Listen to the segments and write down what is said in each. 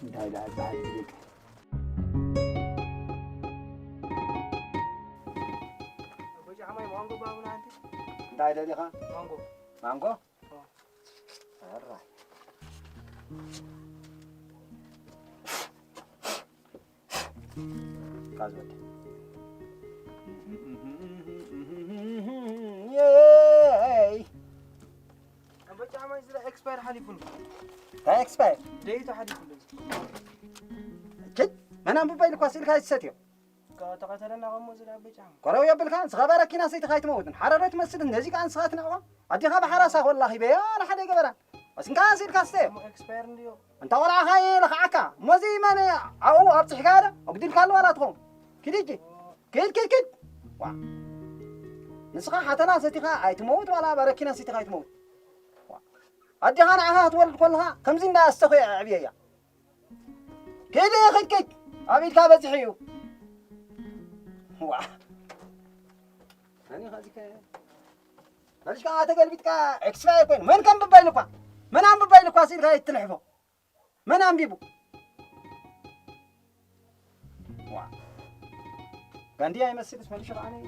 እንታይ ደኣ ዝበሃል ዝብል? ኣቦይ ጫማይ ማንጎ ባቡና ኣንቲ? እንታይ ደሊኻ? ማንጎ። ማንጎ? ኦ። ኣራይ። ካዝ ወደ። የይ። ኣቦይ ጫማይ ዝላ ኤክስፓየር ሓሊፉ። እንታይ ኤክስፓየር? ደይቱ ሓሊፉ። ችድ፣ መን ኣንብባ ኢልኳ ስኢልካ ይትሰትዮ? ተቐተለና ቐሞ ዝላ ኣቦይ ጫማ። ኮረው የብልካ፣ ንስኻ በረኪና ሰይቲ ካይትመውትን። ሓረዶ ትመስልን፣ ነዚ ከኣ ንስኻ ትነዕዋ። ኣዲኻ ብሓራሳ ኮላ ሂበዮ፣ ንሓደ ይገበራ። በስ እንካ ስኢልካ ስተዮ። እሞ ኤክስፓየር እንድዮ። እንታ ቆልዓኻ እየ ልኽዓካ። እሞዚ መን ኣብኡ ኣብፂሕካ ዶ? ኣጉዲልካ ኣለዋ ላ ትኸውን። ኪድ እጂ። ኪድ፣ ኪድ፣ ኪድ። ዋ። ንስኻ ሓተላ ሰቲኻ ኣይትመውት፣ ዋላ በረኪና ሰቲኻ ኣይትመውት። ዋ። ኣዴኻ ንዓኻ ክትወልድ ከለኻ ከምዚ እንዳ ኣስተኹ የዕብየያ። ኪድ፣ ኪድ፣ ኪድ። ኣብ ኢድካ በፂሑ እዩ። ዋ። መን እዩ ኸዚ ከ-፣ መልሽ ከዓ ተገልቢጥካ ኤክስፓየር ኮይኑ። መን ከንብባ ኢልኳ? መን ኣንብባ ኢልኳ ስኢልካ ኣይትልሕፎ? መን ኣንቢቡ? ዋ። ጋንዲ ኣይመስልስ መልሽ ከዓ ነ-፣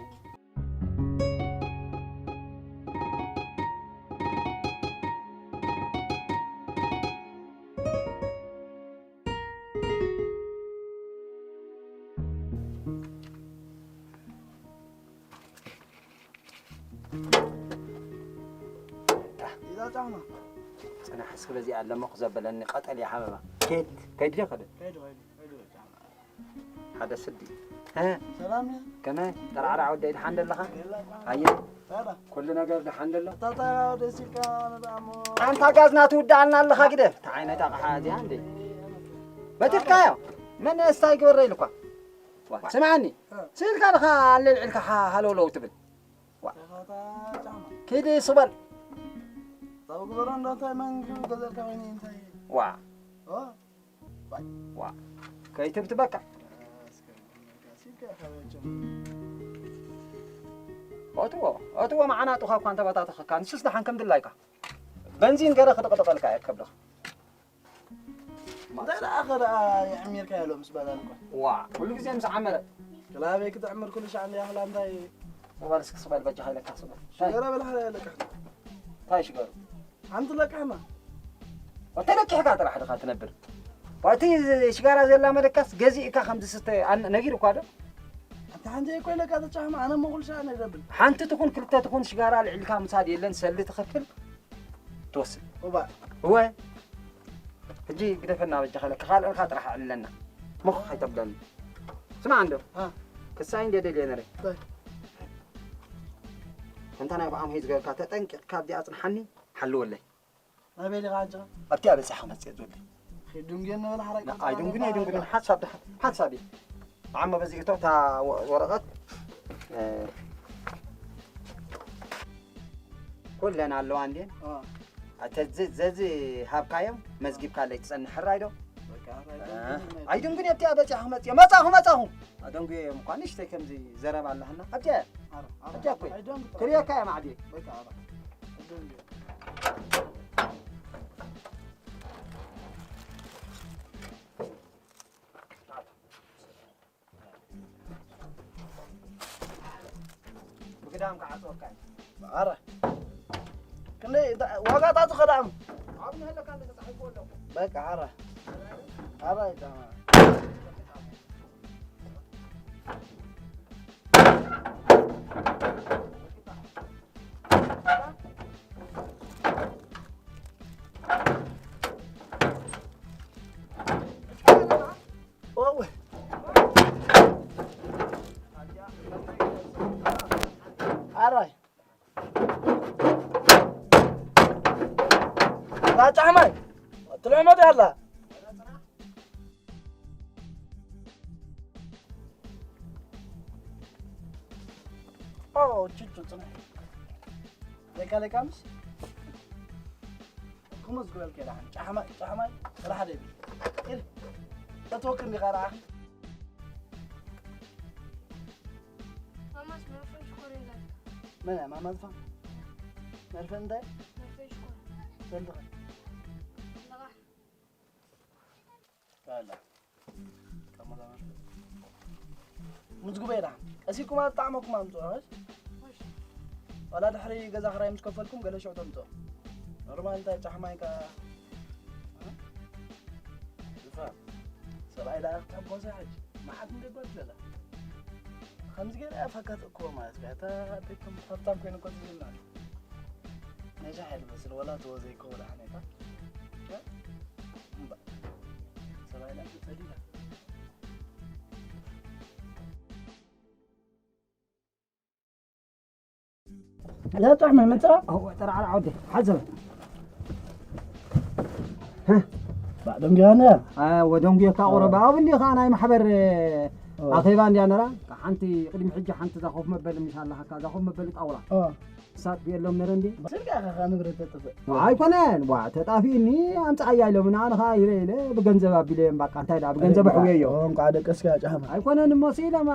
ኢዛ ጫማ። ጽናሕ እስኪ በዚኣ ኣለመኹ ዘበለኒ ቀጠልያ ሓበባ። ኬት ከይድዮ ከደ? ከይዱ፣ ከይዱ፣ ከይዱ ጫማ። ሓደ ስዲ። እ? ሰላም ድያ? ከመይ? ጠራዕራዕ ወደይ ደሓን ደለኻ? የላ ጫማ። ኣየ? ሰላም። ኩሉ ነገር ደሓን ደሎ? እታ ጣራ ወደ ሲልካ ነዳሞ። ኣንታ ጋዝና ትውድኣልና ኣለኻ ግደፍ። እንታይ ዓይነት ኣቕሓ እዚኣ እንዴ? በቲኽካዮ? መን እስታይ ግበረ ኢልኳ? ዋ፣ ስምዓኒ፣ እ። ስኢልካ ድኻ ኣለልዒልካ ሓ-፣ ሃለውለው ትብል? ዋ። ተኸታ ጫማ። ኪዲ ሱበል። ታው ግበሮ እንዶ እንታይ መንግብ ገዘልካ ወይኒ እንታይ? ዋ። ኦ? ዋይ። ዋ። ከይትብትበካ። እስከ ሲልካ ካበቸም። ኦትዎ፣ ኦትዎ መዓናጡኻ እኳ እንተበታተኸካ፣ ንሱስ ደሓን ከም ድላይካ። በንዚን ገረ ክጥቕጥቐልካ እየ ከብድኻ። እንታይ ደኣ ኸ ደኣ የዕሚርካ ያሎ ምስ ባላል እኳ? ዋ፣ ኩሉ ግዜ ምስ ዓመረ። ክላበይ ክትዕምር ኩሉ ሻዕ እንደ ያኽላ እንታይ? ስበል እስኪ ስበል፣ በጃኻ ኢለካ ስበል። ሽገራ በላሕ ለቃሕ። እንታይ ሽገሩ? ሓንቲ ለቃሕና። ወተለቂሕካ ጥራሕ ድኻ ትነብር። ዋቲ ሽጋራ ዘላ መለካስ ገዚእካ ከም ዝስተ ኣን-፣ ነጊር እኳ ዶ? ሓንቲ ሓንቲ እኮ ኢለካ ተጫህማ፣ ኣነ እሞ ኩሉ ሻዕ ነግረብል። ሓንቲ ትኹን ክልተ ትኹን ሽጋራ ልዕልካ ምሳድ የለን፣ ሰሊ ትኸፍል። ትወስድ። እባ። እወ። ሕጂ ግደፈና በጃኻ፣ ለካ ካልእልካ ጥራሕ ኣለና። ሞኽ ከይተብለኒ። ስማዕ እንዶ። አ። ክሳይ እንደ ደልየ ነረ። ታይ? እንተ ናይ ብኣም ሂዝ ገብካ ተጠንቂቕካ ኣብዚኣ ኣጽንሓኒ፣ ሓልወለይ። ኣበይ ዲኻ ኣንጭኻ? ኣብቲ ኣበጻ ክመጽእ ዘለ። ኺዱን ጌን ንበል ሓራይ ና-፣ ኣይዱንግን፣ ኣይዱንግን፣ ሓሳብ ደሓ-፣ ሓሳብ እዩ። ዓሞ በዚ እቶ እታ ወ-፣ ወረቐት፣ እ፣ ኩለን ኣለዋ እንዴ? አ። ኣተ ዝ-፣ ዘዚ ሃብካዮም መዝጊብካለይ ትጸንሕ ሕራይ ዶ? በቃ፣ ኣይ፣ እ፣ ደንጉ፣ ኣይደንጉን እየ ኣብቲ ኣበጺኣ ክመጽእ እየ። መጻኹ፣ መጻኹ። ኣደንጉ እዮም እኳ ንእሽተይ ከምዚ ዘረባ ኣለሃና። ኣብቲ እያ። ኣረ፣ ኣረ፣ ኣብቲ እያ እኮ። ኣይደንጉ ጥራሕ። ክርእየካ እየ ማዕድየ። በቃ፣ ኣረ። ኣይደንጉ። ብግዳም ክዓጽወካ እዩ። ኣረ። ክንደይ ዳ-፣ ዋጋ ታቱ ኸዳም? ኣብ ንህለካ እንደ ተጻሒፍዎ ኣለኹ። በቃ፣ ኣረ። ኣረ፣ ይጣማ። ኦው። ኣራይ። ራጫ ሕማይ። ትልዕመት ያላ። ኦ፣ ችቹ ጽናሕ። ለካ ለካ ምስ ክሙዝ ግበል ከዳሕን። ጫሕማ-፣ ጫሕማይ ጥራሕ ደብል። ኢል። ተትወክል እንዲኻ ረኣኺ። ማማስ መርፌ ሽኮር ይላል። መን እያ ማማ ዝፋን? መርፌ እንታይ? መርፌ ምዝጉበይ ደሓን ቀሲልኩም ኣብ ዝጠዓመኩም ኣምፅኦ። ዋላ ድሕሪ ገዛ ክራይ ምስ ከፈልኩም ገለ ሽዑ ተምፅኦ። ኖርማል እንታይ ጫሕማይ ከ ዝፋን ሰብኣይ ደኣ ክትሕጎሰ ሕጂ መዓት እንደ ጓል ዘላ ከምዚ ገይረ እያ ፈካት እኮ ማለት እያ። እታ ኣደኩም ሃብታም ኮይኑ እኮ ዝዝና ነሻ ሓይል በስል ወላ ተወዘይ ከወላ ሓኔታ እምባ ሰብኣይ ደኣ ተጸሊላ። لا تعمل متى؟ هو ترى على عودة حزر. ها؟ بعدهم جانا. آه، ودهم جاتا أوربا. أو اللي خانا محبر، آه، أخيبان يا نرى. حنتي قدم حجة حنت ذا خوف مبل مش الله حكا ذا خوف مبل أورا. آه. سات بيلهم نرندي. ስልካ ኢኻ ንብረት ተጥፍእ። ኣይኮነን፣ ዋ፣ ተጣፊእኒ፣ ኣምጽኣያ ኢሎምኒ፣ ኣነ ኸኣ ኢለ ኢለ ብገንዘብ ኣቢለዮም፣ ባቃ፣ እንታይ ደኣ፣ ብገንዘብ ኣሕውየዮ። እንቋዕ ደቀስካ ጫማ። ኣይኮነን እሞ፣ ስኢለማ፣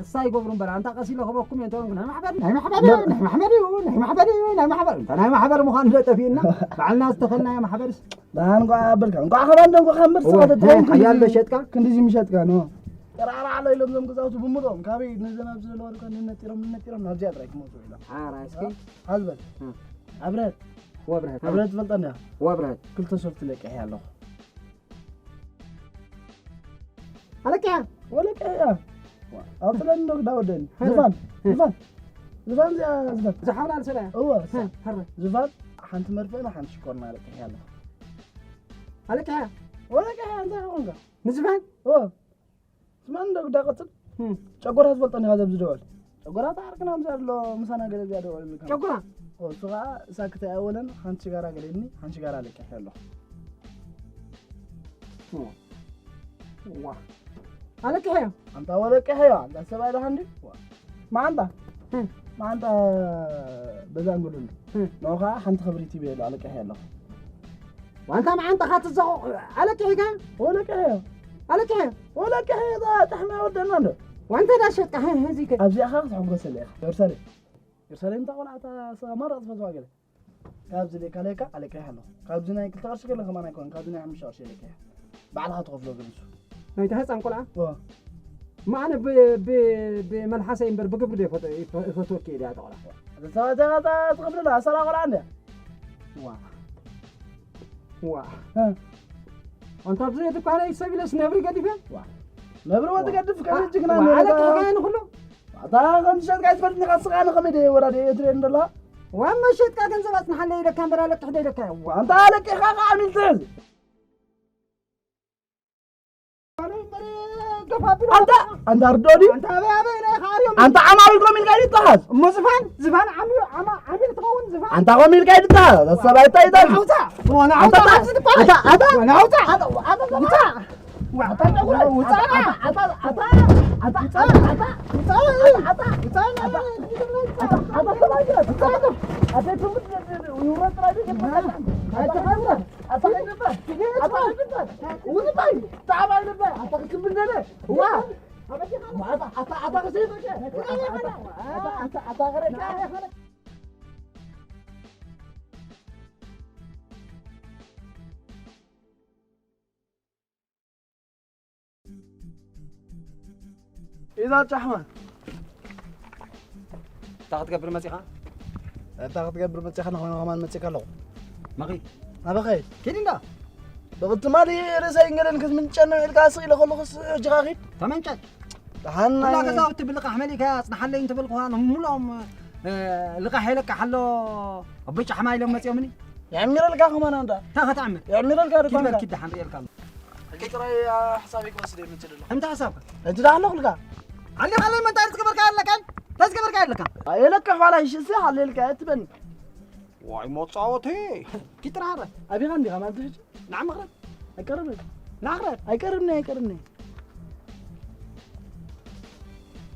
እሳ ይገብሩ እምበር፣ ኣንታ ቀስ ኢለ ክበኩም እየ፣ እንተኾንኩ፣ ናይ ማሕበር፣ ናይ ማሕበር እዩ፣ ናይ ማሕበር እዩ፣ ናይ ማሕበር እዩ፣ ናይ ማሕበር፣ እንታ ናይ ማሕበር ምዃኑ ዶ ጠፊእና? ባዕልና ዝተኸልናዮ ማሕበርስ። ደሓን እንቋዕ ኣበልካ፣ እንቋዕ ኸማን ደንጎኻ እምበር፣ እወ፣ ስኻ ተትኸውን ሓያል ክንድዚ፣ ዶ ሸጥካ? ክንድዚ ምሸጥካ፣ ኖ። ጠራዕራዕ ኢሎም እዞም ገዛውቲ ብምልኦም፣ ካበይ ነዘን ኣብዚ ዘለዋ ድኳን ነነጢሮም፣ ነነጢሮም፣ ናብዚኣ ጥራይ ክመጹ ኢሎም። ሓራይ እስኪ። ኣዝበል። እም። ኣብረት። ወብርሀት። ኣብረት ትፈልጣ እንዲያ? ወብርሀት። ክልተ ሶፍት ለቂሐ ኣለኹ። ኣለቅያ? ወለቅያ። ኣውጥለን እንዶ ግዳ ወደን። ሀረ። ዝፋን። ሀረ። ዝፋን። ዝፋን እዚኣ ዝፋን። ዝሓብላ ኣልሰላ። እወ፣ እሳ። ሀረ። ዝፋን ሓንቲ መርፍእን ሓንቲ ሽኮርና ለቂሐ ኣለኹ። ኣለቅያ? ወለቅያ፣ እንታይ ኾንካ? ንዝፋን? እወ። ስማን እንዶ ግዳ ቀጽል። እም። ጨጎራ ትፈልጦ እንዲኻ ዘብዚ ደወል? ጨጎራ ተዓርቅና ምሳ ኣሎ፣ ምሳና ገለ እዚኣ ደወል ኢልካ። ጨጎራ? ኦ፣ እሱ ኸዓ እሳ ክታይ ኣወለን፣ ሓንቲ ሽጋራ ገሌኒ፣ ሓንቲ ሽጋራ ለቂሐ ኣለኹ። ኦ። ዋ። ኣለቅሐዮ? ኣንታ ወለቅሐዮ፣ ኣንታ ሰብኣይ ደሓን ድዩ? ዋ። መዓንጣ? እም። መዓንጣ በዛ እንግዱሉ። እም። ንዑ ኸዓ ሓንቲ ክብሪት ይበሉ፣ ኣለቅሐ ኣለኹ። ዋንታ መዓንጣኻ ትዘቑ ኣለቅሒካ? ወለቅሐ። ኣለቅሐ። ወለቅሐ፣ እዛ ጫሕማ ወደና እንዶ። ዋንታ ዳ ሸጥካ፣ ሀ፣ ሀዚ ከ? ኣብዚኣ ኸዓ ክትሕጎሰለ ኢኻ። ኢየሩሳሌም። ኢየሩሳሌም እታ ቆልዓ እታ ስ-፣ ማራ ትፈትዋ ገለ። ካብዚ ለካ ለካ ኣለቅሐ ኣለኹ። ካብዚ ናይ ክልተ ቅርሺ ገለ ከማን ኣይኮነን። ካብዚ ናይ ሓሙሽተ ቅርሺ ለካ። ባዕልኻ ትኸፍሎ ግን እሱ። ናይታ ህፃን ቆልዓ? እወ። እማ ኣነ ብ-፣ ብ-፣ ብመልሓሰይ እምበር ብግብሪ ዶ ይፈት-፣ ይፈ-፣ ይፈትወኪ እየ ድኣ እታ ቆልዓ። እታ፣ እታ፣ እታ ትኸፍለላ፣ ኣሰላ ቆልዓ እንድያ። ዋ። ዋ። እ። ኣንታ ኣብዚ የትኳነ ሰብ ኢለስ ነብሪ ገዲፈ? ዋ። ነብሪ ወትገድፍ ከመይ ዋ። ጅግና ዋ፣ ነብሪ ኣለካ ኸ? ኸይኑ ኩሉ? ኣታ ከም ዝሸጥካ ኣይትፈልጥን ኢኻ፣ ስኻ ንኸመይ ደየ ወራደ እየ ትርእየኒ ዘለኻ? ዋማ ሸጥካ ገንዘብ ኣጽንሓለይ ኢለካ እምበር ኣለቅሕ ዶ ኢለካ? ዋ። ኣንታ ኣለቂሕካ ኸዓ ዓሚል ትሕዝ። ኣንታ፣ ኣንታ ርዶ ድዩ? ኣንታ ኣበይ፣ ኣበይ ናይ ኻርዮም? ኣንታ ዓማዊል ኮም ኢልካ ድዩ ትሓዝ? እሞ ዝፋን፣ ዝፋን ዓሚ-፣ ዓማ-፣ ዓሚል ትኸውን ዝፋን? ኣንታ ኮም ኢልካ ድዩ ትሓዝ? ኣታ ሰብኣይ እንታይ ኢልካ? ወና ውፃእ፣ ወና ኣንታ ውፃእ፣ ታ-፣ ኣብዚ ድኳን። ኣታ፣ ኣታ፣ ወና ውፃእ። ኣታ፣ ኣታ፣ ውፃእ። ዋ፣ ኣታ ጨጉራ፣ ውፃእ። ኣታ፣ ኣታ፣ ኣታ፣ ውፃእ። ኣታ፣ ኣታ፣ ውፃእ። ኣታ፣ ኣታ፣ ውፃእ። ኣታ፣ ኣታ፣ ውፃእ። ኣታ፣ ኣታ፣ ኣታ፣ ኢዛ ጫሕማ። እንታይ ክትገብር መጺኻ? እንታይ ክትገብር መጺኻ? ንኾነ ከማን መጺኻ ኣለኹ። መኺድ። ናበኸ? ኪድ እንዳ። ብቕትማሊ ርእሰይ እንገለን ክትምንጨኒ ውዒልካ ስቕ ኢለ ከለኹስ ሕጂኻ ኪድ። ተመንጨት። ደሓን ኩላ ናይ ገዛውቲ ብልቓሕ መሊእካ ኣጽንሓለይ እንትብል እኳ፣ ንሙሉኦም፣ እ፣ ልቓሕ የለቃሕ ኣሎ። ኣቦይ ጫሕማ ኢሎም መጺኦምኒ። የዕሚረልካ ከማን ኣንዳ። እንታይ ከተዕምር? የዕሚረልካ ኪድ በል፣ ድኳንካ። ኪድ ደሓን ርእየልካ ኣሎ። ሕጂ ጥራይ፣ አ፣ ሕሳበይ ክወስድ እየ፣ ምንጭ ደሎ። እንታይ ሕሳብካ? ሕጂ ደኣ ኣለኹልካ። ዓሊኻ ኣለይ፣ መን እንታይ ዝገበርካ ኣለካ? እንታይ ዝገበርካ ኣለካ? የለካ ኋላ ይሽሲ፣ ሃለልካ እትበኒ። ዋይ መጻወቲ። ኪድ ጥራይ ሃረ። ኣቢኻ እንዲኻ ማለት ሕጂ? ንዓ መኽረብ። ኣይቀርብን። ንዓ መኽረብ። ኣይቀርብን፣ ኣይቀርብን።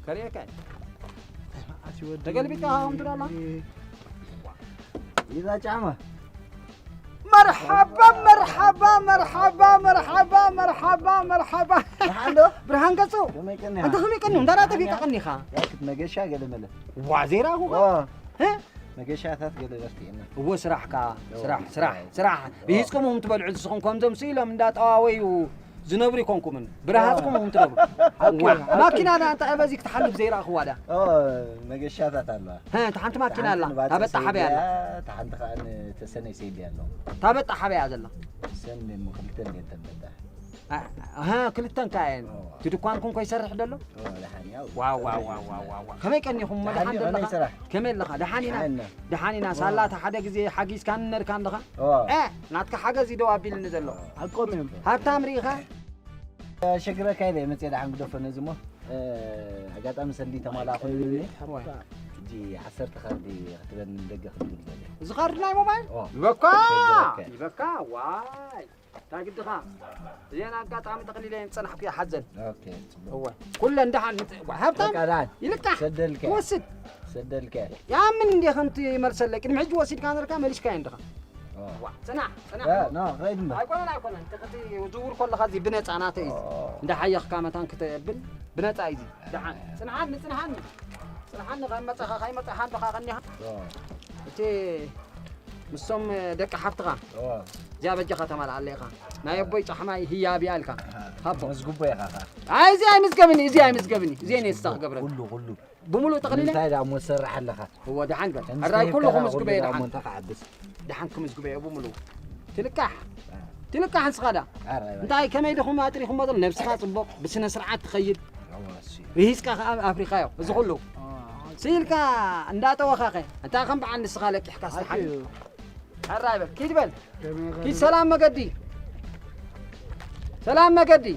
ከርእየካ። ኣቲ ወዲ። ተገልቢጥካ ኸም ትብላ ኣላ? ይዛ ጫማ። መርሓባ፣ መርሓባ፣ መርሓባ፣ መርሓባ፣ መርሓባ፣ መርሓባ። ደሓን ዶ? ብርሃን ገጹ። ከመይ ቀኒኻ? ኣንተ ከመይ ቀኒኻ? እንዳ ናተ ቢቃ ቀኒኻ? ያክት መገሻ ገለ መለ። ዋ፣ ዜራ እኮ። ዋ። እ? መገሻታት ገለ ዘርቲእና። እዎ፣ ስራሕ ከኣ፣ እዎ፣ ስራሕ፣ ስራሕ፣ እዎ። ስራሕ። እዎ። ርሂጽኩምዎም ትበልዑ ንስኹም፣ ከምዞም ስኢሎም እንዳጠዋወዩ ዝነብሩ ይኮንኩምን። ብረሃጽኩምዎም ትነብሩ። ሓቂ፣ እዋ፣ ሓቂ። ማኪና ደኣ እንታይ በዚ ክትሓልፍ ዘይረኣኽዋ ደኣ? እዎ፣ መገሻታት ኣለዋ። ሀ፣ እታ ሓንቲ ማኪና ኣላ። እታ ሓንቲ ንባጽዕ ታበጣ ሓበያ ኣላ። ሰይድያ፣ እታ ሓንቲ ከኣ ንተሰነይ ሰይድያ ኣለዋ። ታበጣ ሓበያ ዘላ። ሰን እሞ ክልተ እንዴት ተበዳ? አ-፣ ኣሃ፣ ክልተን ከኣ እየን። እዎ። እቲ ድኳንኩም ኮ ይሰርሕ ደሎ? እዎ፣ ደሓን ያው። ዋው፣ ዋው፣ ዋው፣ ዋው፣ ዋው፣ ዋው። ከመይ ቀኒኹም? ደሓን ደሓን እዩ፣ ከመይ ደለኻ? ስራሕ? ከመይ ኣለኻ? ደሓን ኢና። ደሓን ኢና። ደሓን ኢና። ዋው። ሳላ እቲ ሓደ ግዜ ሓጊዝካኒ ነርካ ኣለኻ? እዎ። እ፣ ናትካ ሓገዝ እዩ ደው ኣቢልኒ ዘሎ። ኣቆም እዮም። ሃብታም ርኢኻ? ሸግረካ ኢለ መጽየ ደሓን ግደፎ ነዚ እሞ። እ፣ ኣጋጣሚ ሰልዲ ተማላ ኮይኑ እኒ። እወ። ሕጂ ዓሰርተ ካርዲ ክትበኒ ንደገ ክትብል በለ። እዚ ካርድ ናይ ሞባይል? እዎ። ይበካ! ሸግረካ። ይበካ፣ ዋይ! እንታይ ግድኻ? እዚአን ኣጋጣሚ ጠቕሊለ እየን ዝጸናሕኩ እየ፣ ሓዘን። ኦኬ፣ ጽቡቕ። እወ። ኩለን ደሓን ምጽ-፣ ዋ፣ ሃብታም በቃ ደሓን። ይልቃሕ። ሰደልከ። ትወስድ። ሰደልከ። ያምን እንዴ ከምቲ ይመልሰለይ። ቅድሚ ሕጂ ወሲድካ ነርካ፣ መሊስካዮ እንድኻ። ኦ። ዋ፣ ጽናሕ፣ ጽናሕ። እ፣ ኖ፣ ኸይድ እምበር። ኣይኮነን፣ ኣይኮነን። እቲ፣ እቲ ዝውር ከለኻ እዚ ብነጻ ናተይ እዩ። ኦ። እንዳሓየኽካ መታን ክተብል ብነጻ እዩ እዚ። ደሓን። ጽንሓኒ፣ ጽንሓኒ። ጽንሓኒ፣ ካብ መጻኻ፣ ከይመጻኻ እንድኻ ቀኒኻ። ኦ። እቲ ምስቶም ደቂ ሓፍትኻ እዋ። እዚኣ በጃኻ ተማልኣለይ ኢኻ። ናይ ኣቦይ ጫሕማይ ህያብ እያ ኢልካ። ኣሃ። ሃቦ። መዝግቦ ኢኻ ኸኣ። ኣይ፣ እዚ ኣይምዝገብኒ፣ እዚ ኣይምዝገብኒ። እዚ እየ ንስኻ ክገብረኒ። ኩሉ፣ ኩሉ። ብምሉእ ጠቕሊለ? ንምንታይ ደኣ እሞ ትሰርሕ ኣለኻ? እዎ፣ ደሓን በል። ከም ሕራይ ኩሉ ዝተየከራ ክምዝግበ ኩሉ እየ ደኣ ደሓን። እሞ እንታይ ክዓብስ? ደሓን ክምዝግበ እየ ብምሉእ። ትልቃሕ። አ። ትልቃሕ ንስኻ ደኣ። ኧረ፣ ኧረ። እንታይ ከመይ ዲኹም ኣጥሪኹሞ ዘሎ? ነብስኻ ጽቡቕ፣ ብስነ ስርዓት ትኸይድ። እዋ፣ እሺ። ርሂጽካ ከኣ ኣፍሪኻዮ። እዚ ኩሉ። አ። ስኢልካ እንዳጠወኻኸ። እንታይ ከም በዓል ንስኻ ለቂሕካ ኣይ፣ ስተሓል። እዩ። ሕራይ በል፣ ኪድ በል። ከመይ ኪድ፣ ኸ-፣ ሰላም መገዲ። ሰላም መገዲ።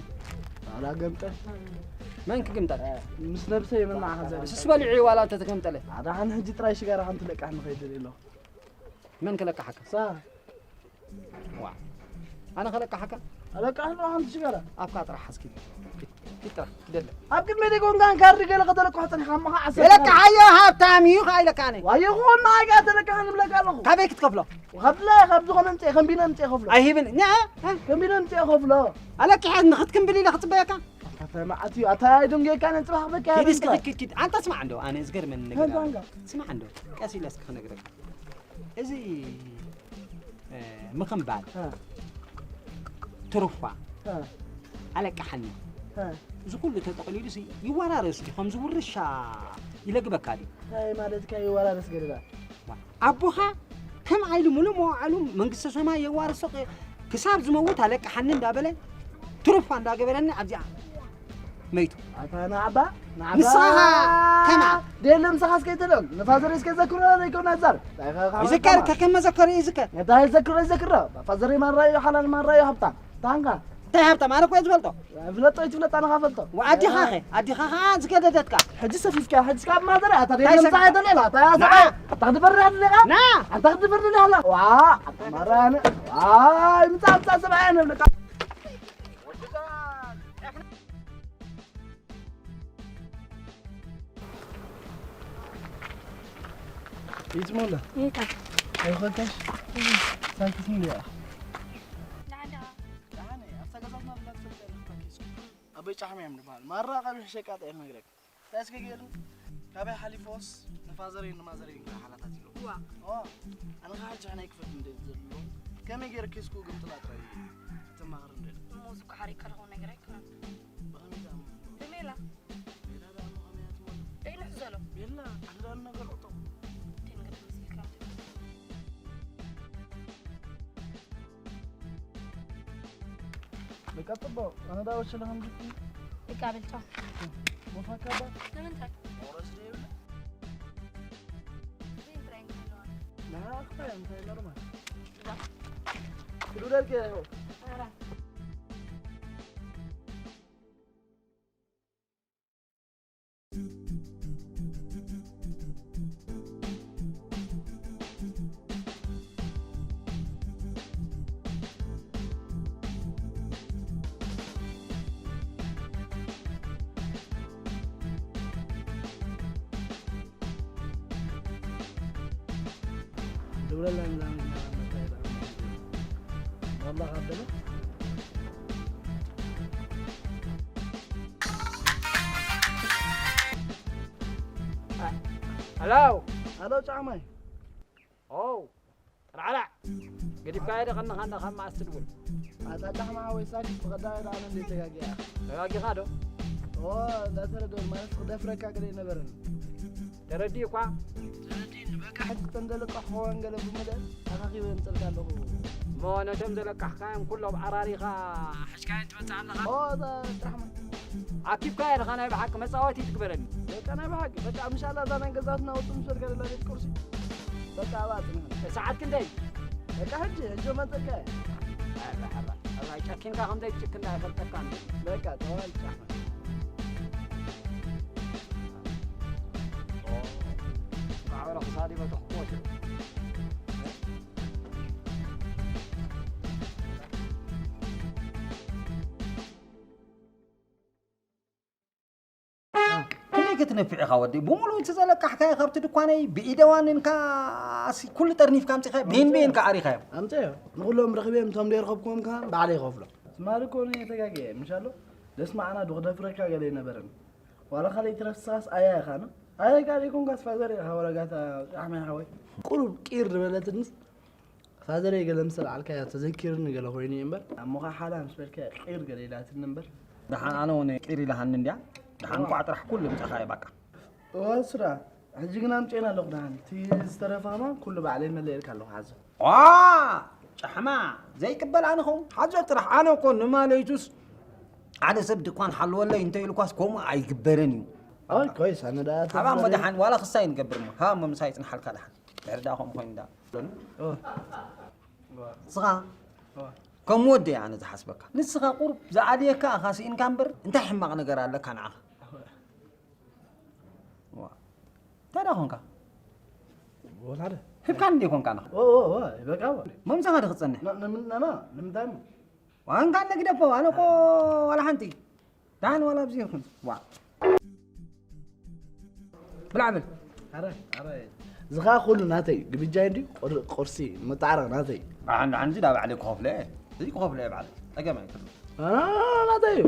ኣላ ገምጠል። መን ክግምጠል? ምስ ነብሰይ የመናዓ ከዛ። ስስ በሊዑ እዩ ዋላ እንተተገምጠለ። ኣዳ ሓን ሕጂ ጥራይ ሽጋራ ሓንቲ ለቃሕ ንኸይድ ደልየ ኣለኹ። መን ክለቃሓካ? ሳ። ዋ። ኣነ ክለቃሓካ? ኣለቃሕ ኣለኹ ሓንቲ ሽጋራ። ኣፍካ ጥራሕ ሓዝኪ። ኪድ፣ ኪድ ጥራሕ፣ ኪደለ። ኣብ ቅድመይ ደይኮንካ ካርዲ ገለ ከተለቅሖ ጸኒሕካ እሞ ኸዓ ዓሰርተ የለቃሓዮ ሃብታም እዩ፣ ከኣ ኢለካ ኣነ። ዋየ ኹን ንዓይ ከኣ ተለቃሕ ንብለካ ኣለኹ። ካበይ ክትከፍሎ? ካብላ፣ ካብ ዝኾነ ምጽእ፣ ከንቢነ ምጽእ ከፍሎ። ኣይህብን። ና፣ እ? ከንቢነ ምጽእ ከፍሎ። ኣለኪ፣ ሕዚ ንኽትክምብል ኢለ ክጽበየካ? ኣታ መዓት እዩ። ኣታ ኣይደንገየካ፣ ነን ጽባሕ ክበካ ኪድ እስኪ፣ ይበልካ። ኪድ፣ ኪድ፣ ኪድ። ኣንታ ስማዕ እንዶ፣ ኣነ ዝገርመኒ ነገር ኣንታ ኣሎ። ኣንጋ። ስማዕ እንዶ፣ ቀስ ኢለ እስኪ ክነግረካ። እዚ፣ እ፣ ምኽምባል፣ እ። ትሩፋ፣ እ። ኣለቃሓኒ። እ። እዚ ኩሉ ተጠቕሊሉ ሲ ይወራረስ ድዩ? ከምዚ ውርሻ ይለግበካ ድዩ? እንታይ ማለትካ ይወራረስ ገለዳ? ኣቦኻ ከም ዓይሉ ሙሉእ መዋዕሉ መንግስተ ሰማይ የዋርሶ፣ ክሳብ ዝመውት ኣለቅሓኒ እንዳበለ ትሩፋ እንዳገበረኒ ኣብዚኣ መይቱ። ኣታ ንዓባ፣ ንዓባ። ንስኻ ከማ። ደለ ምሳኻ እስከ ይተለም። ንፋዘር እስከ ዘክሮ ዘይኮነ ዛር። እንታይ ኸ-፣ ይዝከር፣ ከማ። ከከም መዘከሩ ይዝከር። እንታይ ዘክሮ ይዘክሮ። ፋዘር ማራዩ ሓላል ማራዩ ሃብታ። ታንካ። እንታይ ሃብታ ማለት እኮ ዝፈልጦ? ፍለጦ ይትፍለጥ፣ ኣነ ኻፈልጦ። ወኣዲኻ ኸ? ኣዲኻ ኸኣ ዝገደደትካ። ሕጂ ሰፊፍካ፣ ሕጂ ካብ ማዘር ኣታ እንታይ ደለ ምሳኻ ሰፊፍካ? ይተለላ። ኣታ ንዓ። ኣታ ክትበርር ኣለኻ? ና። ኣታ ክትበርር ኣለኻ? ዋ፣ ኣታ ማራነ። ዋይ፣ ምጻ፣ ምጻ ሰብኣይ ነብለካ። ይጽሞላ። ይታ። ኣይኾንካሽ? እም። ሳንቲስ እንዲያ። ደሓን ዲኻ? ደሓን እየ። ኣብታ ገዛትና ብላ ትፈልጥ ኣለኻ ኬስኩ። ኣቦይ ጫሕማ እዮም ዝበሃል። ማራ ቀቢሕ ሸቃጥ እየ ክነግረካ። እንታይ እስከ ገይሩ? ካበይ ሓሊፎስ ንፋዘረይን ንማዘረይን ከዓ ሓላታት ኢሉ። ዋ። ዋ። ኣነ ከዓ ሕጂ ሕናይ ክፈት እንደ ዘሎ። ከመይ ገይረ ኬስኩ ግምጥላ ጥራይ እዩ። ተማኸር እንደ። እሞ እዚ እኮ ሓሪቅካ ዝኾነ ነገር ኣይኮነን። ብኸመይ ደኣ እሞ? ብሜላ። ሜላ ደኣ እሞ ከመይ እያ ትሞት? ደይ ንሕዘሎ። ሜላ፣ ኣነ ደኣ ነገር እቶ። እንታይ ነገር ትመስል ካብ ትብል? በቃ ጽቡቕ። ኣነ ደኣ ወሸለ ከም ግዲ። በቃ በል ቻው። ሞፋካ ባ። ንምንታይ? መውረስ ደይብለ። ዘይንትራይ እንታይ ኣለዋ? ንዓኻ እንታይ ኖርማል። ዋ። ክዱ ደርቂ ያው። ኧረ። ደውለላ እንዳ መጣ ይላል። والله قبله. هلو. هلو ጫማይ። ዲብካ የደቐንኻ እንዳ ካብ መዓስ ትድውል? ኣታ ጫሕማ ሓወይ ሳኪት ብቐዳማይ ደኣ ኣነ እንዴ ተጋጊያ። ተጋጊኻ ዶ? ኦ፣ እንዳተረድኦ ማለት ክደፍረካ ገለ ኣይነበረን። ተረዲኡ እኳ። ተረዲኡኒ፣ በቃ ሕጂ ክተን ዘለቃሕክወን ገለ ብምልእ ኣኻኺበ የምጸልካ ኣለኹ። እሞ ነቶም ዘለቃሕካዮም ኩሎም ኣራሪኻ ሓሽካዮም ትመጽእ ኣለኻ? ኦ፣ እዛ ጫሕማ። ዓኪብካያ ድኻ ናይ ብሓቂ መጻወቲ ትግበረኒ? በቃ ናይ ብሓቂ፣ በቃ ምሻላ እዛ ናይ ገዛትና ውጥም ዝፈልካ ዘላ ቤት ቁርሲ። በቃ ኣብኣ ጽንሕ። ሰዓት ክንደይ? በቃ ሕጂ፣ ሕጂ መጸካ። ኣረ፣ ኣረ፣ ኣረ፣ ጨኪንካ ከም ዘይትጭክን ኣይፈልጠካን። በቃ፣ ተዋል ጫማ። ማዕበረ ክሳዲ በተኽኮት። ክንደይ ክትነፍዕ ኢኻ ወዲ? ብምሉኡ እቲ ዘለቃሕካዮ ካብቲ ድኳነይ ብኢደ ዋኒንካ ሲ-፣ ኩሉ ጠርኒፍካ ኣምጺኻዮ፣ ቢን ቢን ከዓሪኻዮ። ኣምጽዮ። ንኹሎም ረኺበ፣ እቶም ዘይረኸብክዎም ከኣ ባዕለይ ይኸፍሎ። ትማሊ እኮ እኔ ተጋግየ፣ ምሻሎ? ደስ መዓና ዶ ክደፍረካ ገለ ኣይነበረን። ዋላ ካልእ ትረሳስ ኣያ ኢኻ፣ ኖ? ኣያ ጋር ይኮንካስ ፋዘር ኢኻ፣ ወረጋታ ጫሕማይ ሓወይ። ቁሩብ ቂር ዝበለትንስ ፋዘረይ ገለ ምስ ኣልዓልካያ ተዘኪርኒ ገለ ኮይኑ እዩ እምበር። ኣሞኻ ሓላ ምስ በልካያ ቂር ገለ ኢላትኒ እምበር። ደሓን ኣነ እውን ቂር ኢላሃኒ እንድያ። ደሓን እዋ። እንቋዕ ጥራሕ ኩሉ ምጻኻዮ ባቃ። እዋ ስራ። ሕጂ ግና ኣምጪኤና ኣለኹ ደሓን። እቲ ዝተረፈ ከማን ኩሉ ባዕለይ መለኤልካ ኣለኹ ሓዞ። ዋ! ጫሕማ ዘይቅበል ኣነ ኸውን። ሓዞ ጥራሕ ኣነ እኮ ንማለይቱስ ሓደ ሰብ ድኳን ሓልወለይ እንተ ኢልኳስ ከምኡ ኣይግበርን እዩ። ኣይ ኮይስ ኣነ ደኣ ካብ ኣሞ ተዛረብ- ደሓን ዋላ ክሳይ ንገብር እሞ። ሃ እሞ ምሳይ ይጽንሓልካ ደሓን። ድሕሪ ደኣ ከምኡ ኮይኑ ደኣ። ኦ። ስኻ ኦ። ከም ወዲ እየ ኣነ ዝሓስበካ። ንስኻ ቁሩብ ዝኣልየካ ኢኻ ስኢንካ እምበር እንታይ ሕማቕ ነገር ኣለካ ንዓኻ? ዋ። እንታይ ደኣ ኾንካ? ወላ ሓደ። ህብካን እንደ ኮንካ ንኻ? ኦ፣ ኦ፣ ኦ፣ በቃ ዋ። መምሳኻ ዶ ክጸንሕ? ና-፣ ና-፣ ና-፣ ና-፣ ንምንታይ እሞ? ዋንካ ነግደፎ፣ ኣነ እኮ ዋላ ሓንቲ። ዳን ዋላ ኣብዚ ይኹን። ዋ። ብላዕ በል። ኣረ፣ ኣረ። ዝኻ ኩሉ ናተይ፣ ግብጃይ እንዲ ቁር-፣ ቁርሲ፣ መጣዕረቕ ናተይ። ኣን-፣ ኣንዚ ዳ ባዕለይ ክኸፍሎ እየ። እዚ ክኸፍሎ እየ ባዕለይ። ጸገም ኣይትብሎ። ኣረ፣ ናተይ እዩ።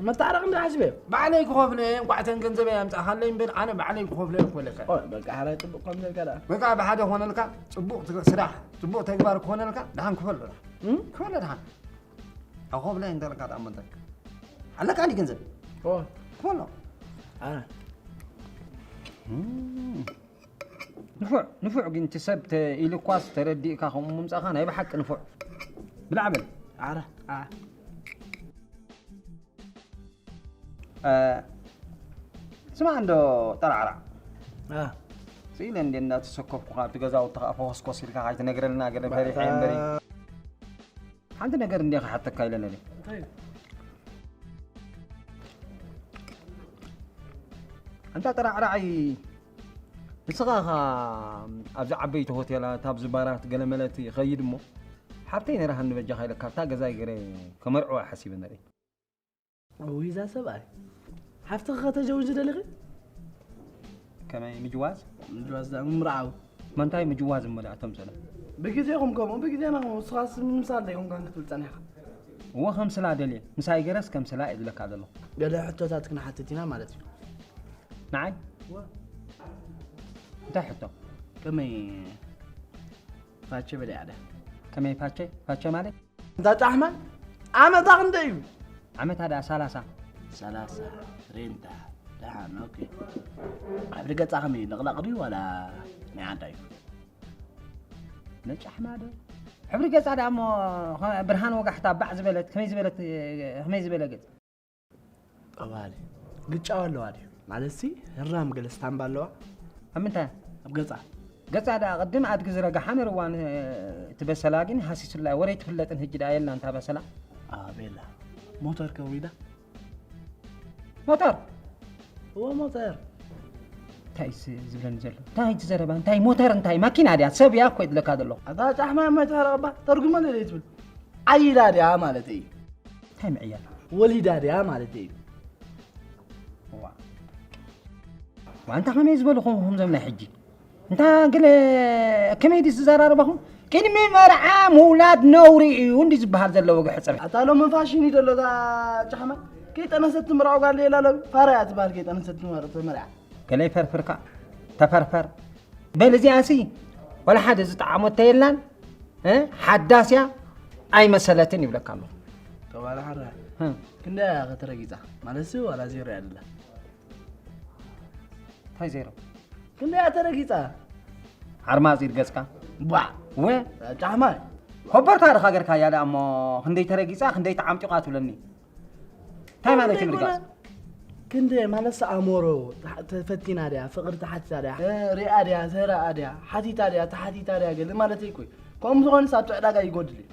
መጣዕረቕ እንዲ ሓሲበ። ባዕለይ ክኸፍሎ እየ፣ እንቋዕ ተን ገንዘበይ ኣምጻእካለይ እምበር፣ ኣነ ባዕለይ ክኸፍሎ እየ ክበለካ። ኦይ፣ በቃ፣ ሓራይ ጽቡቕ ከም ዘልካ ደኣ። በቃ፣ ብሓደ ክኾነልካ፣ ጽቡቕ ትግ-፣ ስራሕ፣ ጽቡቕ ተግባር ክኾነልካ፣ ደሓን ክፈሎ ደኣ። እም? ክፈሎ ደሓን። ኣኾብላይ እንተልካ ደኣ እሞ እንታይ? ኣለካ እንዲ ገንዘብ? ኦ። ክፈሎ። ኣረ። እም። ንፉዕ፣ ንፉዕ ግን እቲ ሰብ ተ-፣ ኢሉ እኳስ ተረዲእካ ከምኡ ምምጻእካ ናይ ብሓቂ ንፉዕ። ብላዕ በል። ኣረ፣ ኣ። እ፣ ስማዕ እንዶ ጠራዕራዕ። እ። ስኢለ እንደ እናተሰከፍኩ ካብቲ ገዛውቲ ኸዓ ፈኾስኮስ ኢልካ ካይትነግረልና ገለ ፈሪሐ እምበሪ። ሓንቲ ነገር እንደ ክሓተካ ኢለ ነለ። እንታይ እዩ? ኣንታ ጠራዕራዓይ፣ ንስኻ ኸዓ ኣብዚ ዓበይቲ ሆቴላት፣ ኣብዚ ባራት ገለ መለት ይኸይድ እሞ፣ ሓብተይ ነራሃኒ በጃኻ ኢለ ካብታ ገዛይ ገለ ከመርዕዋ ሓሲበ ነረ። እውይ፣ እዛ ሰብኣይ። ሓፍትኺ ከተጀውጂ ደሊኺ? ከመይ ምጅዋዝ? ምጅዋዝ ደኣ ምምርዓው። መንታይ ምጅዋዝ እሞ ደኣ እቶም ሰለ? ብግዜኹም ከምኡ፣ ብግዜና ከምኡ። ንስኻስ ምምሳል ደይኮንካን ክትብል ጸኒሕካ? እወ፣ ከምስላ ደልየ። ምሳይ ገረስ ከምስላ እየ ዝብለካ ዘለኹ። ገለ ሕቶታት ክንሓትት ኢና ማለት እዩ። ንዓይ? እወ። እንታይ ሕቶ? ከመይ ፋቸ በሊዓ ድያ? ከመይ ፋቸ? ፋቸ ማለት? እንታ ጫሕማ፣ ዓመታ ክንደይ እዩ? ዓመታ ደኣ ሰላሳ። ሰላሳ፣ ሬንታ፣ ደሓን፣ ኦኬ። ሕብሪ ገጻ ከመይ እዩ? ለቕላቕ ድዩ ዋላ ናይ ዓዳ እዩ? ነጫሕማ ዶ? ሕብሪ ገጻ ደኣ እሞ፣ ኸ-፣ ብርሃን ወጋሕታ ባዕ ዝበለት፣ ከመይ ዝበለት፣ ከመይ ዝበለ ገጽ? ቀባሊ። ግጫዋ ኣለዋ ድዩ? ማለትሲ፣ ህራም ገለ ስታምባ ኣለዋ? ኣብ ምንታይ? ኣብ ገጻ። ገጻ ደኣ ቅድም ኣድጊ ዝረግሓ ነይርዋ፣ ን-፣ እቲ በሰላ ግን ሃሲሱላ፣ ወረ ኣይትፍለጥን፣ ህጂ ደኣ የላን እታ በሰላ። ኣቤላ። ሞተር ከ ውሪዳ? ሞተር? እወ፣ ሞተር። እንታይ ስ-፣ ዝብለኒ ዘሎ? እንታይ እቲ ዘረባ? እንታይ ሞተር? እንታይ ማኪና ድያ? ሰብ እያ እኮ ይድለካ ዘለኹ። ኣታ ጫሕማ እሞ ኣይትሕረቕ እባ፣ ተርጉመለይ ትብል። ዓይላ ድያ ማለተይ እዩ። እንታይ ምዕያል? ወሊዳ ድያ ማለተይ እዩ። ዋ። ዋ፣ እንታይ ከመይ ዝበሉ ኹም፣ ኹም ዘም ናይ ሕጂ? እንታ ገለ ከመይ ድዩ ዝዘራረባኹም? ቅድሚ መርዓ ምውላድ ነውሪ እዩ እንዲ ዝበሃል ዘሎ ወግሒ ጽብሒ። ኣታ ሎሚ ፋሽን እዩ ዘሎ እዛ ጫሕማ። ከይጠነሰት ትምርዖ ጓል የላ ሎሚ። ፋራ እያ ትበሃል ከይጠነሰት ትመር-፣ ትመርዓ። ገለ ይፈርፍርካ፣ ተፈርፈር። በል እዚኣሲ፣ ዋላ ሓደ ዝጠዓሞ እንተ የላን፣ እ? ሓዳስያ ኣይመሰለትን ይብለካ ኣለኹ። ተባለ ሓራ እ፣ ክንደይ እያ ከተረጊፃ? ማለት ሲ ዋላ ዜሮ እያ ደላ? እንታይ ዜሮ? ክንደይ እያ ተረጊፃ? ዓርማፂ ገፅካ ቧዕ ወ ጫማ ኮበርታ ድኻ ገርካ ያለ እሞ ክንደይ ተረጊፃ ክንደይ ተዓምጢቋ ትብለኒ? እንታይ ማለት እዩ ምርጋፅ? ክንደ ማለት ኣሞሮ ተፈቲና ድያ ፍቅሪ ተሓቲታ ድያ እ፣ ሪኣ ድያ ተረኣ ድያ ሓቲታ ድያ ተሓቲታ ድያ ገለ ማለት እኮ ከምኡ ዝኾነ ሳብቲ ዕዳጋ ይጎድል እዩ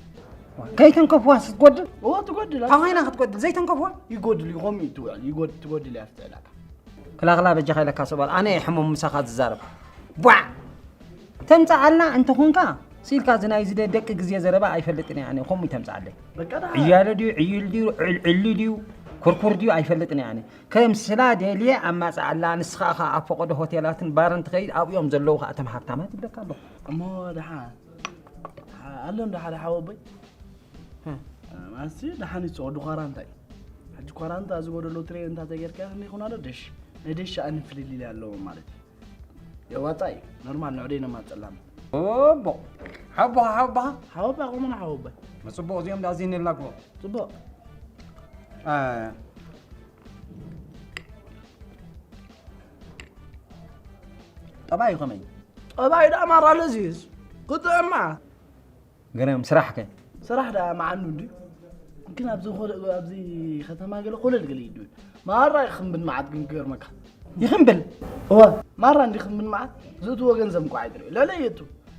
ከይተንከፍዋ ስትጎድል ኦ ትጎድል ካብ ኮይና ክትጎድል ዘይተንከፍዋ ይጎድል እዩ ከምኡ እዩ ትውዕል ይጎድ- ትጎድል እያ ኣብቲ ዕዳጋ ክላኽላ በጃኻ ኢለካ ሰባል ኣነ እየ ሕሙም ምሳኻ ዝዛረብ ቧዕ ተምፅኣልና እንተኾንካ ሲልካ እዚ ናይ ዝደ ደቂ ግዜ ዘረባ ኣይፈልጥን እየ ኣነ ከምኡ ይተምፅኣለይ በቃ ደሓ ዕያለ ድዩ ዕይል ድዩ ዕልዕሊ ድዩ ኩርኩር ድዩ ኣይፈልጥን እየ ኣነ ከም ስላ ደልየ ኣማፅኣላ ንስኻ ኸ ኣብ ፈቐዶ ሆቴላትን ባርን ትኸይድ ኣብኡ እዮም ዘለዉ ኸ እቶም ሃብታማት ይብለካ ኣለኹ እሞ ደሓ ኣሎ እንዶ ሓደ ሓወቦይ ማለትሲ ደሓን ይፅወዱ ኳራንታ እዩ ሕጂ ኳራንታ ዝጎደሎ ትሬን እንታ ተጌርካ ክንደይ ይኹን ኣሎ ደሽ ናይ ደሽ ኣንፍልልል ኣለዎ ማለት እዩ የዋፃ እዩ ኖርማል ንዕደይ ነማፀላም ኦቦ ሓቦኻ ሓቦኻ ሓወባ ቆመና ሓወባ መፅቡቕ እዚኦም ዳዚን የላግቦ ፅቡቅ ጠባይ ከመይ ጠባይ ዳ ማራ ለዚዝ ክጥዕማ ገረም ስራሕ ከ ስራሕ ዳ መዓኑ እንዲ ግን ኣብዚ ኮለ- ኣብዚ ከተማ ገለ ኮለል ገለ ይዱ ማራ ይኽንብን መዓት ግን ክገርመካ ይኽንብል እወ ማራ እንዲ ክምብል መዓት ዝእትዎ ገንዘብ እንኳ ኣይትርኢ ለለ የቱ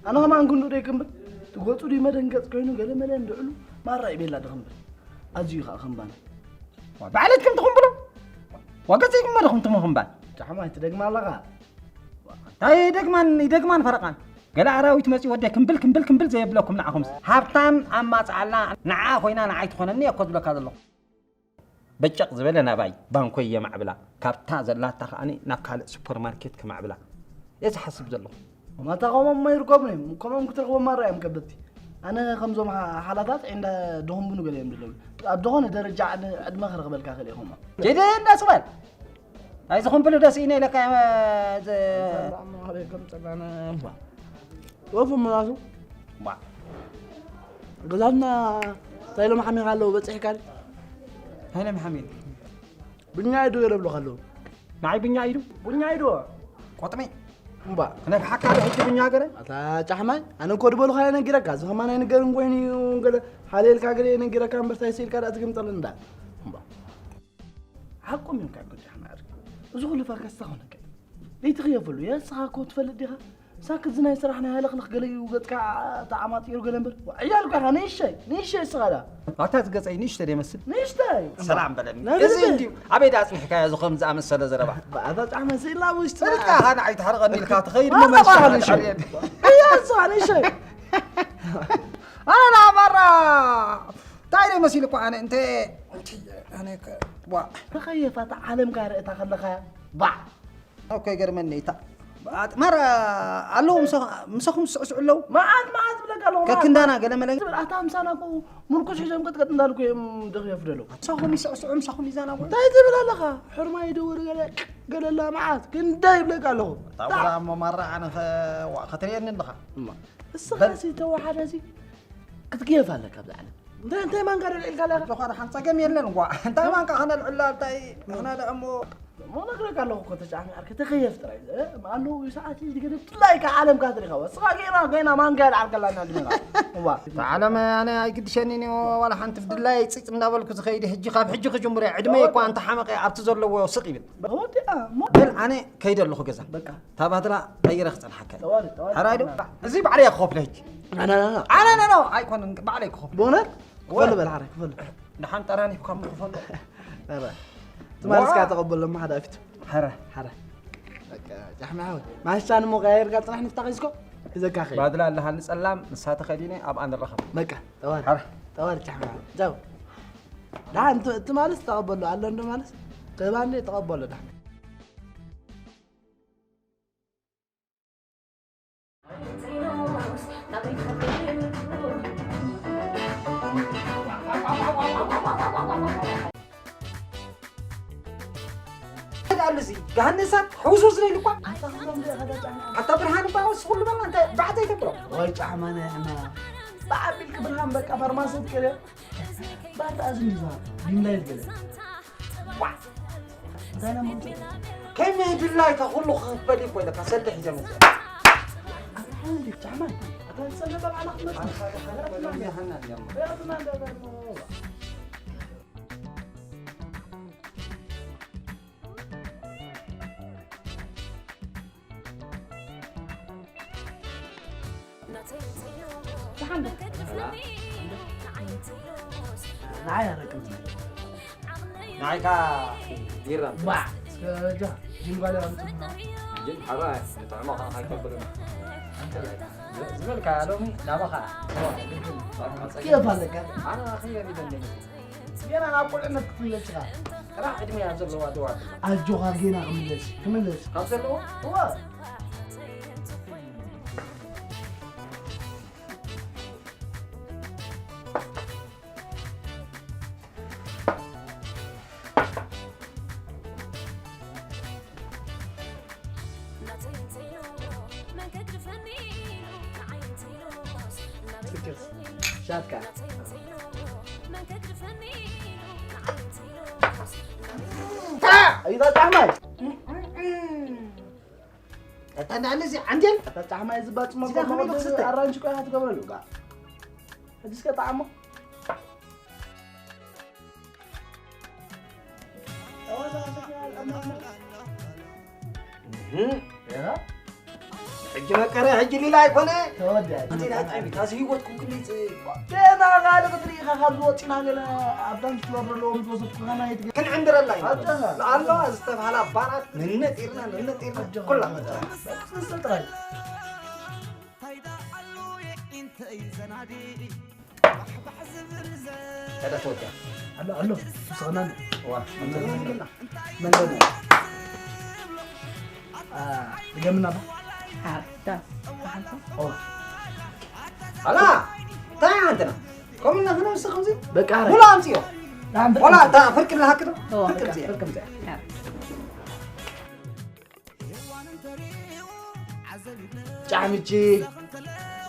ኣነ ከማን ክንዱ ደይ ክምብል ትጎፁ ድዩ መደንገፅ ኮይኑ ገለ መለ እንድዕሉ ማራ ይቤላ ድክምብል ኣዝዩ ከዓ ከምባና ባዕለትኩም ትኽንብሉ ወገፂኩም መደኹም ትምኽንባል ጫሕማ ትደግማ ኣለኻ እንታይ ይደግማን ይደግማን ፈረቓን ገለ ኣራዊት መፂ ወደ ክምብል ክምብል ክምብል ዘየብለኩም ንዓኹምስ ሃብታም ኣማፅኣላ ንዓ ኮይና ንዓይ ትኾነኒ እኮ ዝብለካ ዘለኹ በጨቕ ዝበለ ናባይ ባንኮይ የማዕብላ ካብታ ዘላታ ከዓኒ ናብ ካልእ ሱፐርማርኬት ክማዕብላ እየ ዝሓስብ ዘለኹ ማታ ከምኦም ይርከቡን እዮም ከምኦም ክትረኽቦም ማራ እዮም ከበድቲ ኣነ ከምዞም ሓ- ሓላታት እንዳ ድኹምብኑ ገለ እዮም ዘለዉ ኣብ ዝኾነ ደረጃ ዕድ- ዕድመ ክረኽበልካ ክእል ኢኹም ጀደ እንዳስባል ናይ ዝኹምብሉ ደስ ኢነ ኢለካ እየ፣ ዝ- ወፉ ምላሱ ገዛትና እንታይ ኢሎም ሓሚኻ ኣለዉ በፂሕካ ሃይለ መሓሚድ ብኛ ኢዱ ገለብሉኻ ኣለዉ ንዓይ ብኛ ኢዱ ብኛ ኢዱ ቆጥሚ እምባ ክነፍሓካ ዶ ሕጂ ብኛ ገረ ኣታ ጫሕማይ ኣነ እኮ ድበሉኻ የነጊረካ እዚ ከማን ኣይንገርን ኮይኑ እዩ ገለ ሓልየልካ ገለ የነጊረካ እምበር ታይ ስኢልካ ዳ ትግምጠል እንዳ እምባ ሓቁም እዮም ካብ ጫሕማይ ዕርቂ እዚ ኩሉ ፈርከስታ ኾነካ እዩ ዘይትኽየፈሉ የስኻ እኮ ትፈልጥ ዲኻ ሳክ እዚ ናይ ስራሕ ናይ ሃለኽልኽ ገለ እዩ ገፅካ ተዓማፂሩ ገለ እምበር ዕያል እኮ ኢኻ ንእሸይ ንእሸይ እስኻ ዳ ኣታ ዝገፀይ ንእሽተ ደይመስል ንእሽተይ ሰላም በለኒ ናይ እዚ ብልቢ። እንድዩ ኣበይ ዳፅኒሕካዮ እዚ ከም ዝኣመሰለ ዘረባ ብኣታ ጫሕማ ስኢልና ውሽጢ ፈልጥካ ኻ ንዓይ ትሓርቐኒ ኢልካ ትኸይድ ማራ መመልሰኻ ባዕሉ ትሓርየኒ እያ እስኻ ንእሸይ ኣነ ዳ ማራ እንታይ ደ መሲሉ እኮ ኣነ እንተ ኣነ ከ ዋ ተኸየፋ እታ ዓለም ጋር እታ ከለኻ ባዕ ኦኬ ገርመኒ እታ ማራ ኣለዉ ምሳኹም ዝስዕስዑ ኣለዉ መዓት መዓት ብለካ ኣለኹ ከክንዳና ገለ መለ ትብል ኣታ ምሳና እኮ ምርኩስ ሒዞም ቀጥቀጥ እንዳልኩ እዮም ደኽየፍ ደለዉ ምሳኹም ይስዕስዑ ምሳኹም ይዛናጉ እንታይ ትብል ኣለኻ ሕርማ ይደወል ገለ ገለላ መዓት ክንደይ ይብለካ ኣለኹ ታውራ እሞ ማራ ኣነ ከ- ዋ- ከተርእየኒ ኣለኻ እስኻ ሲ ተዋሓደ ሲ ክትግየፍ ኣለካ ኣብዚ ዓለም እንታይ እንታይ ማንካ ዶ ልዕልካ ኣለኻ ኣጆኻ ደሓን ፀገም የለን ጓ እንታይ ማንካ ከነልዕላ እንታይ ንሕና ደኣ እሞ ሞ ነግረካ ኣለኹ እኮ ተጫሚ ዓርከ ተኸየፍ ጥራይ ኣለዉ ሰዓት እዩ ዝገደ ብፍላይ ከዓ ዓለም ካትሪኻ ስኻ ገና ገና ማንካ ልዓርከላና ድኻ እዋ ዓለም ኣነ ኣይግድሸኒን እዩ ዋላ ሓንቲ ብድላይ ፅፅ እንዳበልኩ ዝኸይድ ሕጂ ካብ ሕጂ ክጅምሮ እየ ዕድመ እኳ እንተሓመቀ ኣብቲ ዘለዎ ስቕ ይብል ወዲኣ ሞ በል ኣነ ከይደ ኣለኹ ገዛ በቃ ታባድራ ቀይረ ክፀንሓካ እዩ ጠዋል ጠዋል ሓራይ ዶ እዚ ባዕለይ ክኸፍሎ ሕጂ ናናናና ኣነ ነ ኖ ኣይኮነን ባዕለይ ክኸፍሎ ብእውነት ክፈሉ በል ሓረ ክፈሉ ደሓን ጠራኒፍካ ክኸፍሎ ኧረ ትማልስካ ተቐበሎ ማሓዳ ፊት ሓረ ሓረ በቃ ጫሕሚ ሓወይ ማሽቻ ንሞ ቀያየርካ ፅናሕ ንፍታ ሒዝኮ ሒዘካ ኸ ባድላ ኣለሃኒ ፀላም ንሳ ተኸዲነ ኣብኣ ንራኸብ በቃ ጠዋል ሓረ ጠዋል ጫሕሚ ሓወይ ጃው ደሓን ትማልስ ተቐበሎ ኣሎ እንዶ ማለስ ክህባ እንደ ተቐበሎ ደሓን ኣሉ እዚ ጋህን እሳት ሕውስውስ ዘይሉ እኳ ኣታ ብርሃን እባ ወስ ኩሉ በላ እንታይ ባዕተ ይገብሮ ወይ ጫሕማ ናይ ሕማ ብዓቢልክ ብርሃን በቃ ፋርማሲ ትከደ። ባርታ ኣዝን ይዛ ዲምላይ ገለ። ዋ! እንታይ ነው ሞት? ከመይ ድላይካ ኩሉ ክኽፈል እኮ ኢለካ ሰልዲ ሒዘ መፅእ። ኣታ ሓንቲ ጫማ፣ ኣታ ዝጸለበ ባዕላ ክትመጽእ። ኣታ ሓንቲ ጫማ፣ ኣታ ሓንቲ ጫማ። ንዓይ ኣረቅም። ንዓይካ ቢራ። ባ፣ እስከ ጃ፣ ጅንጓለ ኣምጽእ። ጅን ሓራይ፣ ንጥዕናኻ ኣይከብርን። ዝበልካ ሎሚ ናባኻ። ኪዮት ኣለካ? ኣነ ኣኽየ ቢደኒ። ገና ናብ ቁልዕነት ክትምለስ ኢኻ። ጥራሕ ዕድመ እያ ዘለዋ፣ ደዋ። ኣጆኻ፣ ገና ክምለስ፣ ክምለስ። ካብ ዘለዎ? እዋ። ሻትካ። ታ! ይጠጣ ማይ። እታ እንዳለ እዚ ዓንዴል? እታ ጫማ እዚ ባጽማ እዚኣ ከመይ ኮኮብ ክስተ? ኣራንቺ ቆያ ትገብረሉ፣ ጋ። ሕጂ እስከ ጣዕሞ። እህ። ያ? ሕጂ መቀረ፣ ሕጂ ሊላ ኣይኮነ። ተወዲኣ። ኣቲ ናይ ጣዕሚ፣ ካዚ ህይወት ኩን ክንደይ ጽ-፣ ገና ካልእ ክትርኢ ኢኻ፣ ካብዚ ወጺና ገለ ኣብ ዳንስ ፍሎር ዘለዎም ዝወሰድኩ ከናየት ገ-፣ ክንዕንድረላ ኢና። ኣጆኻ። ኣለዋ ዝተብሃላ ባራት ንነጢርና፣ ንነጢርና፣ ኣጆኻ። ኩላ። በቃ፣ ንስል ጥራይ። ከዳ ተወዲኣ። ኣሎ፣ ኣሎ። ስኸናን። ዋ፣ መን ደሞ? አ፣ ድገምና ባ? ሓታ። ኦ። ኣላ፣ እንታይ ኣንተና? ከምና፣ ከምና፣ ከምዚ? በቃ፣ ኣረ። ሙሉ ኣምጽዮ። ላም፣ ወላ፣ እታ ፍርቂ ለሃክ ዶ? ኦ፣ ፍርቂ በቃ፣ እምጽዮ። ፍርቂ እምጽዮ። ያ። ጫምቺ።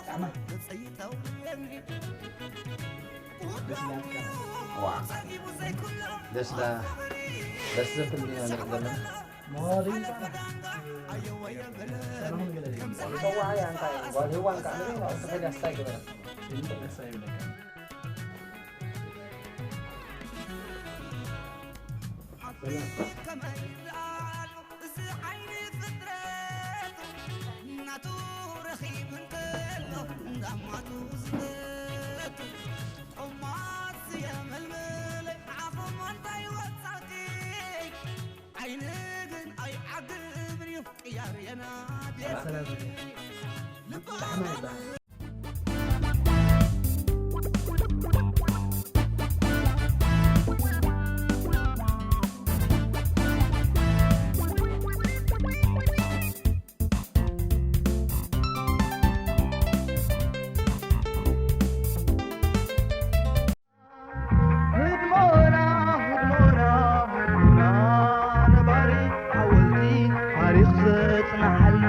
ጫማ። ዋ። ደስ ዳ-፣ ደስ ዘብል እንዲና ንርኢ ዘለና። ሞሪንጋ። ሰላም ገለ። ይጸዋዕ እያ እንታይ? ጓል ሄዋን ከዓ ንበይና እሱ ከዲያ ስታይ ገበረ። ይጸዋዕ እያ እንታይ? ሰላም። እዚ ዓይኒ ፍጥረት ናቱ ረኺቡ እንከሎ እንዳማቱ ዝፈቱ ጦማት የመልመለ ዓኹም እንታይ ወጻቲ ዓይኒ ግን ኣይዓግብን እዩ ቅያር የናዲ ሰላም። ልባ ዳሕና ይበሃል። ህድሞና፣ ህድሞና፣ ህድሞና፣ ነባሪ ሓወልቲ ታሪኽ ዘጽንሓልና።